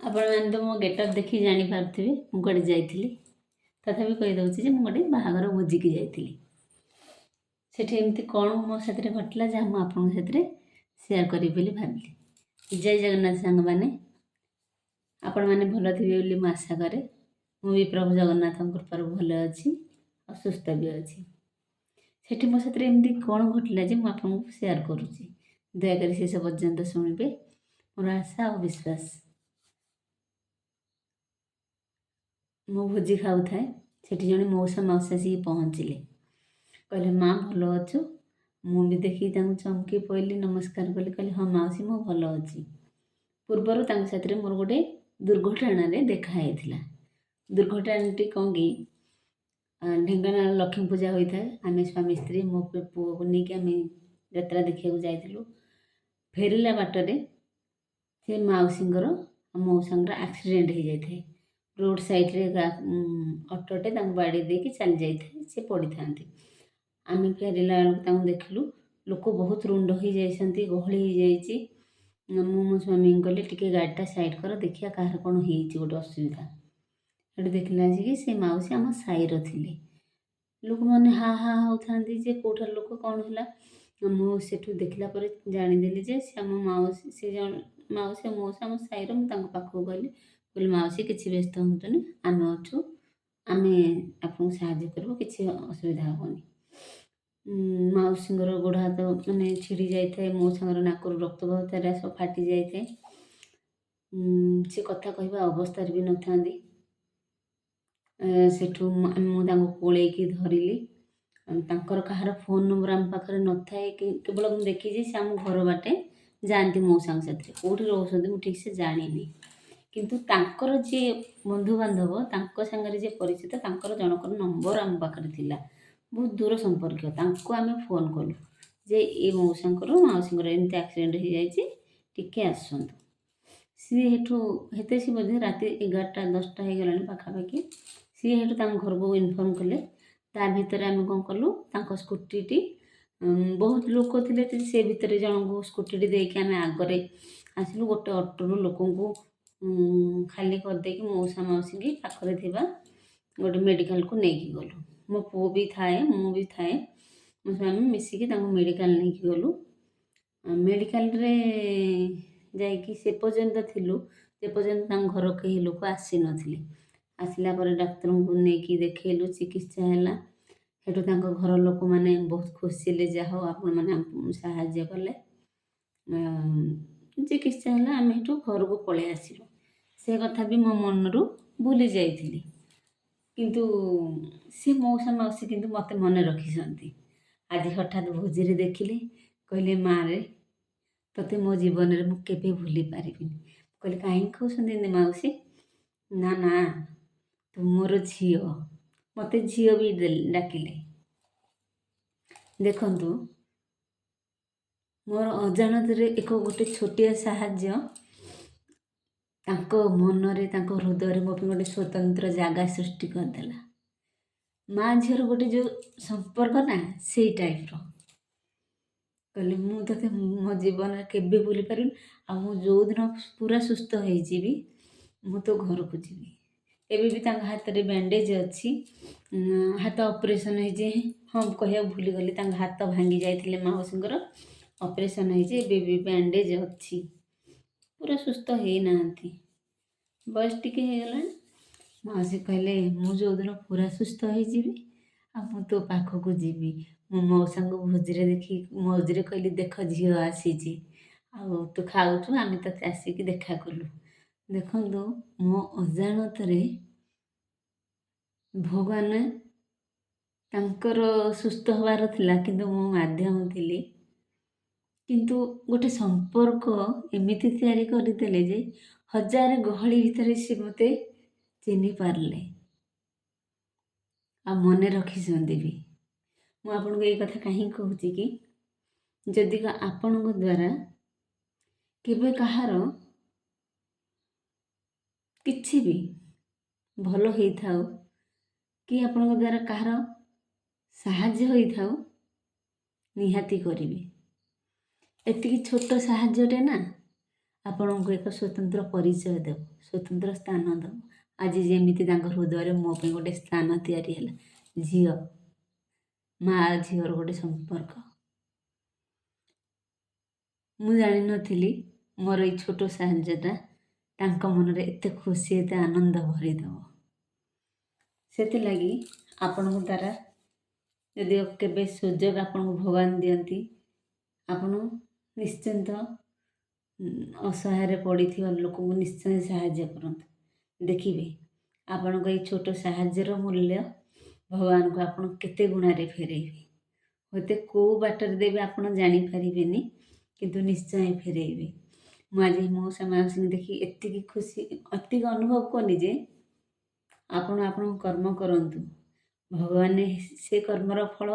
ଆପଣମାନେ ତ ମୋ ଗେଟଅପ୍ ଦେଖିକି ଜାଣିପାରୁଥିବେ ମୁଁ କୁଆଡ଼େ ଯାଇଥିଲି। ତଥାପି କହିଦେଉଛି ଯେ ମୁଁ ଗୋଟେ ବାହାଘର ଭୋଜିକି ଯାଇଥିଲି। ସେଠି ଏମିତି କ'ଣ ମୋ ସାଥିରେ ଘଟିଲା, ଯାହା ମୁଁ ଆପଣଙ୍କ ସାଥିରେ ସେୟାର କରିବି ବୋଲି ଭାବିଲି। ଜୟ ଜଗନ୍ନାଥ ସାଙ୍ଗମାନେ, ଆପଣମାନେ ଭଲ ଥିବେ ବୋଲି ମୁଁ ଆଶା କରେ। ମୁଁ ବି ପ୍ରଭୁ ଜଗନ୍ନାଥଙ୍କ କୃପାରୁ ଭଲ ଅଛି ଆଉ ସୁସ୍ଥ ବି ଅଛି। ସେଠି ମୋ ସାଥିରେ ଏମିତି କ'ଣ ଘଟିଲା ଯେ ମୁଁ ଆପଣଙ୍କୁ ସେୟାର କରୁଛି, ଦୟାକରି ଶେଷ ପର୍ଯ୍ୟନ୍ତ ଶୁଣିବେ, ମୋର ଆଶା ଆଉ ବିଶ୍ୱାସ। ମୁଁ ଭୋଜି ଖାଉଥାଏ, ସେଠି ଜଣେ ମଉସା ମାଉସୀ ଆସିକି ପହଞ୍ଚିଲେ। କହିଲେ, "ମା, ଭଲ ଅଛୁ?" ମୁଁ ବି ଦେଖିକି ତାଙ୍କୁ ଚମକି ପଇଲି। ନମସ୍କାର କଲି। କହିଲି, "ହଁ ମାଉସୀ, ମୁଁ ଭଲ ଅଛି।" ପୂର୍ବରୁ ତାଙ୍କ ସାଥିରେ ମୋର ଗୋଟେ ଦୁର୍ଘଟଣାରେ ଦେଖା ହେଇଥିଲା। ଦୁର୍ଘଟଣାଟି କ'ଣ କି, ଢେଙ୍କାନାଳ ଲକ୍ଷ୍ମୀ ପୂଜା ହୋଇଥାଏ। ଆମେ ସ୍ୱାମୀ ସ୍ତ୍ରୀ, ମୋ ପୁଅକୁ ନେଇକି ଆମେ ଯାତ୍ରା ଦେଖିବାକୁ ଯାଇଥିଲୁ। ଫେରିଲା ବାଟରେ ସେ ମାଉସୀଙ୍କର ଆଉ ମଉସାଙ୍କର ଆକ୍ସିଡେଣ୍ଟ ହେଇଯାଇଥାଏ। ରୋଡ଼ ସାଇଡ଼ରେ ଅଟୋଟେ ତାଙ୍କୁ ବାଡ଼େଇ ଦେଇକି ଚାଲି ଯାଇଥାଏ। ସେ ପଡ଼ିଥାନ୍ତି। ଆମେ ଫେରିଲା ବେଳକୁ ତାଙ୍କୁ ଦେଖିଲୁ। ଲୋକ ବହୁତ ରୁଣ୍ଡ ହେଇଯାଇଛନ୍ତି, ଗହଳି ହେଇଯାଇଛି। ମୁଁ ମୋ ସ୍ୱାମୀଙ୍କୁ କହିଲି, "ଟିକେ ଗାଡ଼ିଟା ସାଇଡ଼୍ କର, ଦେଖିବା କାହାର କ'ଣ ହେଇଛି ଗୋଟେ ଅସୁବିଧା।" ସେଠି ଦେଖିଲା ଆସିକି ସେ ମାଉସୀ ଆମ ସାହିର ଥିଲେ। ଲୋକମାନେ ହା ହା ହେଉଥାନ୍ତି ଯେ କେଉଁଠାର ଲୋକ, କ'ଣ ହେଲା। ମୁଁ ସେଠୁ ଦେଖିଲା ପରେ ଜାଣିଦେଲି ଯେ ସେ ଆମ ମାଉସୀ। ସେ ଜଣେ ମାଉସୀ ଆଉ ମଉସା ଆମ ସାହିର। ମୁଁ ତାଙ୍କ ପାଖକୁ ଗଲି। କହିଲି, "ମାଉସୀ, କିଛି ବ୍ୟସ୍ତ ହୁଅନ୍ତୁନି, ଆମେ ଅଛୁ, ଆମେ ଆପଣଙ୍କୁ ସାହାଯ୍ୟ କରିବୁ, କିଛି ଅସୁବିଧା ହେବନି।" ମାଉସୀଙ୍କର ଗୋଡ଼ ହାତ ମାନେ ଛିଡ଼ି ଯାଇଥାଏ, ମଉସାଙ୍କର ନାକରୁ ରକ୍ତ ବାହାରୁଥାଏ, ସବୁ ଫାଟି ଯାଇଥାଏ। ସେ କଥା କହିବା ଅବସ୍ଥାରେ ବି ନଥାନ୍ତି। ସେଠୁ ମୁଁ ତାଙ୍କୁ କୋଳେଇକି ଧରିଲି। ତାଙ୍କର କାହାର ଫୋନ୍ ନମ୍ବର ଆମ ପାଖରେ ନଥାଏ କି, କେବଳ ମୁଁ ଦେଖିଛି ସେ ଆମ ଘର ବାଟେ ଯାଆନ୍ତି ମଉସାଙ୍କ ସାଥିରେ। କେଉଁଠି ରହୁଛନ୍ତି ମୁଁ ଠିକ୍ସେ ଜାଣିନି, କିନ୍ତୁ ତାଙ୍କର ଯିଏ ବନ୍ଧୁବାନ୍ଧବ, ତାଙ୍କ ସାଙ୍ଗରେ ଯିଏ ପରିଚିତ, ତାଙ୍କର ଜଣଙ୍କର ନମ୍ବର ଆମ ପାଖରେ ଥିଲା, ବହୁତ ଦୂର ସମ୍ପର୍କୀୟ। ତାଙ୍କୁ ଆମେ ଫୋନ୍ କଲୁ ଯେ ଏ ମଉସାଙ୍କର ମାଉସୀଙ୍କର ଏମିତି ଆକ୍ସିଡେଣ୍ଟ ହେଇଯାଇଛି, ଟିକେ ଆସନ୍ତୁ। ସିଏ ହେଠୁ ହେତେ ସେ ବୋଧେ ରାତି 11ଟା 10ଟା ହେଇଗଲାଣି ପାଖାପାଖି। ସିଏ ହେଠୁ ତାଙ୍କ ଘରକୁ ଇନଫର୍ମ କଲେ। ତା ଭିତରେ ଆମେ କ'ଣ କଲୁ, ତାଙ୍କ ସ୍କୁଟିଟି, ବହୁତ ଲୋକ ଥିଲେ, ସେ ଭିତରେ ଜଣଙ୍କୁ ସ୍କୁଟିଟି ଦେଇକି ଆମେ ଆଗରେ ଆସିଲୁ। ଗୋଟେ ଅଟୋରୁ ଲୋକଙ୍କୁ ଖାଲି କରିଦେଇକି ମଉସା ମାଉସୀକି ପାଖରେ ଥିବା ଗୋଟେ ମେଡ଼ିକାଲକୁ ନେଇକି ଗଲୁ। ମୋ ପୁଅ ବି ଥାଏ, ମୁଁ ବି ଥାଏ, ମୋ ସ୍ୱାମୀ ମିଶିକି ତାଙ୍କୁ ମେଡ଼ିକାଲ ନେଇକି ଗଲୁ। ମେଡ଼ିକାଲରେ ଯାଇକି ସେ ପର୍ଯ୍ୟନ୍ତ ଥିଲୁ ଯେପର୍ଯ୍ୟନ୍ତ ତାଙ୍କ ଘର କେହି ଲୋକ ଆସିନଥିଲେ। ଆସିଲା ପରେ ଡାକ୍ତରଙ୍କୁ ନେଇକି ଦେଖେଇଲୁ, ଚିକିତ୍ସା ହେଲା। ସେଠୁ ତାଙ୍କ ଘର ଲୋକମାନେ ବହୁତ ଖୁସି ହେଲେ, ଯାହା ହଉ ଆପଣମାନେ ଆମକୁ ସାହାଯ୍ୟ କଲେ। ଚିକିତ୍ସା ହେଲା, ଆମେ ସେଠୁ ଘରକୁ ପଳେଇ ଆସିଲୁ। ସେ କଥା ବି ମୋ ମନରୁ ଭୁଲି ଯାଇଥିଲି, କିନ୍ତୁ ସେ ମଉସା ମାଉସୀ କିନ୍ତୁ ମୋତେ ମନେ ରଖିଛନ୍ତି। ଆଜି ହଠାତ୍ ଭୋଜିରେ ଦେଖିଲେ, କହିଲେ, "ମାରେ, ତୋତେ ମୋ ଜୀବନରେ ମୁଁ କେବେ ଭୁଲି ପାରିବିନି।" କହିଲେ, "କାହିଁକି କହୁଛନ୍ତି ଏମିତି ମାଉସୀ?" "ନା ନା, ତୁ ମୋର ଝିଅ।" ମୋତେ ଝିଅ ବି ଡାକିଲେ। ଦେଖନ୍ତୁ, ମୋର ଅଜାଣତରେ ଏକ ଗୋଟେ ଛୋଟିଆ ସାହାଯ୍ୟ ତାଙ୍କ ମନରେ, ତାଙ୍କ ହୃଦୟରେ ମୋ ପାଇଁ ଗୋଟେ ସ୍ୱତନ୍ତ୍ର ଜାଗା ସୃଷ୍ଟି କରିଦେଲା। ମା ଝିଅର ଗୋଟେ ଯେଉଁ ସମ୍ପର୍କ ନା, ସେଇ ଟାଇପ୍ର। କହିଲେ, "ମୁଁ ତୋତେ ମୋ ଜୀବନରେ କେବେ ଭୁଲି ପାରିବିନି, ଆଉ ମୁଁ ଯେଉଁଦିନ ପୁରା ସୁସ୍ଥ ହେଇଯିବି, ମୁଁ ତୋ ଘରକୁ ଯିବି।" ଏବେ ବି ତାଙ୍କ ହାତରେ ବ୍ୟାଣ୍ଡେଜ୍ ଅଛି, ହାତ ଅପରେସନ୍ ହେଇଛି। ହଁ, କହିବାକୁ ଭୁଲିଗଲି, ତାଙ୍କ ହାତ ଭାଙ୍ଗି ଯାଇଥିଲେ ମାଉସୀଙ୍କର, ଅପରେସନ୍ ହେଇଛି, ଏବେ ବି ବ୍ୟାଣ୍ଡେଜ୍ ଅଛି। ପୁରା ସୁସ୍ଥ ହେଇନାହାନ୍ତି, ବୟସ ଟିକେ ହେଇଗଲାଣି। ମାଉସୀ କହିଲେ, "ମୁଁ ଯେଉଁଦିନ ପୁରା ସୁସ୍ଥ ହେଇଯିବି ଆଉ ମୁଁ ତୋ ପାଖକୁ ଯିବି।" ମୁଁ ମଉସାଙ୍କୁ ଭୋଜିରେ ଦେଖି ମଝିରେ କହିଲି, "ଦେଖ, ଝିଅ ଆସିଛି, ଆଉ ତୁ ଖାଉଛୁ, ଆମେ ତୋତେ ଆସିକି ଦେଖା କଲୁ।" ଦେଖନ୍ତୁ, ମୋ ଅଜାଣତରେ ଭଗବାନ ତାଙ୍କର ସୁସ୍ଥ ହେବାର ଥିଲା, କିନ୍ତୁ ମୁଁ ମାଧ୍ୟମ ଥିଲି। କିନ୍ତୁ ଗୋଟେ ସମ୍ପର୍କ ଏମିତି ତିଆରି କରିଦେଲେ ଯେ ହଜାରେ ଗହଳି ଭିତରେ ସେ ମୋତେ ଚିହ୍ନି ପାରିଲେ ଆଉ ମନେ ରଖିଛନ୍ତି ବି। ମୁଁ ଆପଣଙ୍କୁ ଏଇ କଥା କାହିଁକି କହୁଛି କି, ଯଦି ଆପଣଙ୍କ ଦ୍ୱାରା କେବେ କାହାର କିଛି ବି ଭଲ ହେଇଥାଉ କି ଆପଣଙ୍କ ଦ୍ୱାରା କାହାର ସାହାଯ୍ୟ ହୋଇଥାଉ, ନିହାତି କରିବେ। ଏତିକି ଛୋଟ ସାହାଯ୍ୟଟେ ନା ଆପଣଙ୍କୁ ଏକ ସ୍ୱତନ୍ତ୍ର ପରିଚୟ ଦେବ, ସ୍ୱତନ୍ତ୍ର ସ୍ଥାନ ଦେବ। ଆଜି ଯେମିତି ତାଙ୍କ ହୃଦୟରେ ମୋ ପାଇଁ ଗୋଟେ ସ୍ଥାନ ତିଆରି ହେଲା। ଝିଅ, ମା ଝିଅର ଗୋଟେ ସମ୍ପର୍କ। ମୁଁ ଜାଣିନଥିଲି ମୋର ଏଇ ଛୋଟ ସାହାଯ୍ୟଟା ତାଙ୍କ ମନରେ ଏତେ ଖୁସି, ଏତେ ଆନନ୍ଦ ଭରିଦେବ। ସେଥିଲାଗି ଆପଣଙ୍କ ଦ୍ୱାରା ଯଦି କେବେ ସୁଯୋଗ ଆପଣଙ୍କୁ ଭଗବାନ ଦିଅନ୍ତି, ଆପଣ ନିଶ୍ଚିନ୍ତ ଅସହାୟରେ ପଡ଼ିଥିବା ଲୋକଙ୍କୁ ନିଶ୍ଚୟ ସାହାଯ୍ୟ କରନ୍ତୁ। ଦେଖିବେ, ଆପଣଙ୍କ ଏଇ ଛୋଟ ସାହାଯ୍ୟର ମୂଲ୍ୟ ଭଗବାନଙ୍କୁ ଆପଣ କେତେ ଗୁଣାରେ ଫେରେଇବେ। ହୁଏତ କେଉଁ ବାଟରେ ଦେବେ ଆପଣ ଜାଣିପାରିବେନି, କିନ୍ତୁ ନିଶ୍ଚୟ ଫେରେଇବେ। ମୁଁ ଆଜି ମଉସା ମାଉସୀଙ୍କୁ ଦେଖି ଏତିକି ଖୁସି, ଏତିକି ଅନୁଭବ କଲି ଯେ ଆପଣ ଆପଣଙ୍କ କର୍ମ କରନ୍ତୁ, ଭଗବାନ ସେ କର୍ମର ଫଳ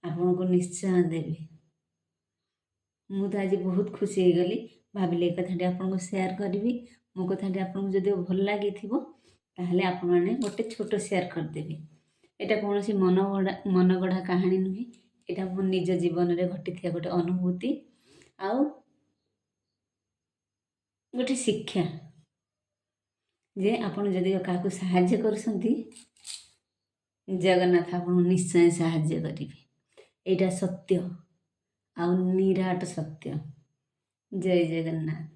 ଆପଣଙ୍କୁ ନିଶ୍ଚୟ ଦେବେ। ମୁଁ ତ ଆଜି ବହୁତ ଖୁସି ହେଇଗଲି। ଭାବିଲି ଏ କଥାଟି ଆପଣଙ୍କୁ ସେୟାର କରିବି। ମୋ କଥାଟି ଆପଣଙ୍କୁ ଯଦି ଭଲ ଲାଗିଥିବ, ତାହେଲେ ଆପଣମାନେ ଗୋଟେ ଛୋଟ ସେୟାର କରିଦେବେ। ଏଇଟା କୌଣସି ମନଗଢ଼ା କାହାଣୀ ନୁହେଁ। ଏଇଟା ମୋ ନିଜ ଜୀବନରେ ଘଟିଥିବା ଗୋଟେ ଅନୁଭୂତି ଆଉ ଗୋଟେ ଶିକ୍ଷା ଯେ ଆପଣ ଯଦି କାହାକୁ ସାହାଯ୍ୟ କରୁଛନ୍ତି, ଜଗନ୍ନାଥ ଆପଣଙ୍କୁ ନିଶ୍ଚୟ ସାହାଯ୍ୟ କରିବେ। ଏଇଟା ସତ୍ୟ ଆଉ ନିରାଟ ସତ୍ୟ। ଜୟ ଜଗନ୍ନାଥ।